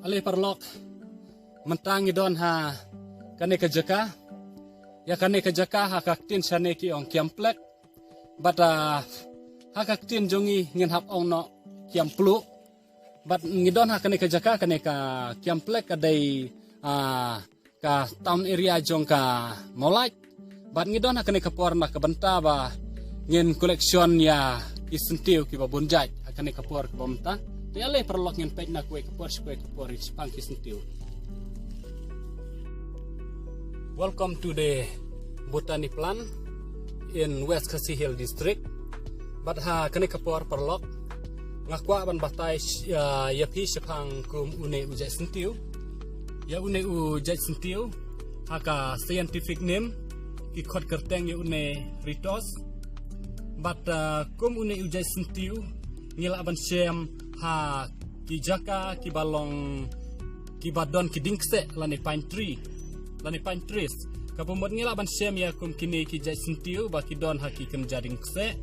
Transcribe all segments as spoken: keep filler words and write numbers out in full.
Ale paralok, mynta ngi don ha kane ka jaka. Ïa kane ka jaka ha ka ktien shane ki ong Kiamplek. Bad, ah, ha ka ktien jong ngi ngin hap ong noh Kiampluh. Bad ngi don ha kane ka jaka, kane ka Kiamplek ka dei, ah, ka town area jong ka Mawlai. Bad ngi don ha kane ka por na ka bynta ba ngin collection ïa ki syntiew kiba bun jait ha kane ka por kaba mynta. Te ale paralok, ngin peit na kawei ka por sha kawei ka por shaphang ki syntiew. Welcome to the botany plant in West Khasi Hills District. Bad ha kane ka por paralok, nga kwah ban batai sh-, ah, ïa phi shaphang kum une u jait syntiew. Ïa une u jait syntiew, ha ka scientific name, ki khot kyrteng ïa une Rhytos. Bad, ah, kum une u jait syntiew, ngi lah ban shem ha ki jaka kiba long, kiba don ki dieng kseh lane pine tree, lane pine trees. Kaba mut ngi lah ban shem ïa kum kine ki jait syntiew ba ki don ha ki kynja dieng kseh.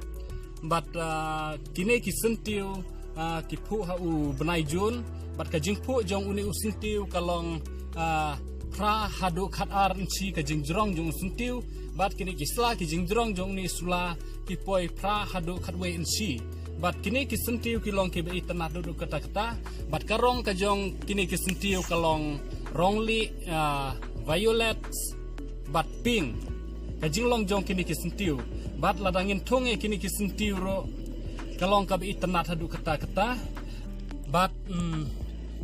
Bad, ah, kine ki syntiew, ah, ki phuh ha u bnai June. Bad ka jingphuh jong une u syntiew ka long, ah, phra haduh khatar inshi ka jingjrong jong u syntiew. Bad kine ki sla, ki jingjrong jong une u sla, ki poi phra haduh khatwei inshi. Bad kine ki syntiew ki long kiba itynnad haduh katta katta. Bad ka rong ka jong kine ki syntiew ka long rong lieh, ah, violet bad pink. Ka jinglong jong kine ki syntiew. Bad lada ngin thung ïa kine ki syntiew ruh, ka long kaba itynnad haduh katta katta. Bad, mm,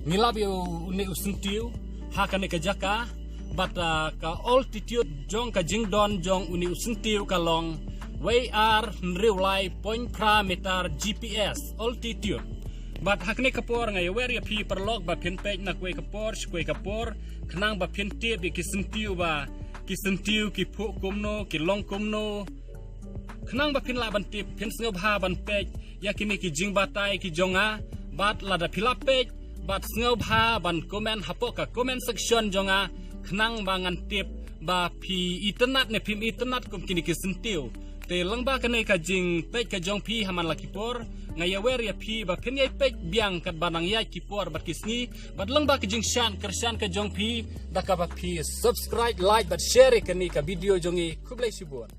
ngi lap ïa une u syntiew ha kane ka jaka. Bad, ah, ka altitude jong ka jingdon jong une u syntiew ka long wei ar hynriew lai point phra meter G P S altitude. Bad ha kane ka por nga ïawer ïa phi paralok ba phin peit na kawei ka por sha kawei ka por, khnang ba phin tip ïa ki syntiew ba ki syntiew ki phuh kumno, ki long kumno. Khnang ba phin lah ban tip, phin sngewbha ban peit ïa kine ki jingbatai ki jong nga. Bad lada phi lah peit, bad sngewbha ban comment hapoh ka comment section jong nga, khnang ba ngan tip ba phi itynnad ne phim itynnad kum kine ki syntiew. Te lyngba kane ka jingpeit ka jong phi ha man la ki por, nga ïawer ïa phi ba phin ïai peit biang katba nang ïaid ki por bad ki sngi. Bad lyngba ka jingshad kyrshan ka jong phi, da kaba phi subscribe, like bad share ïa kane ka video jong ngi. Khublei shibun.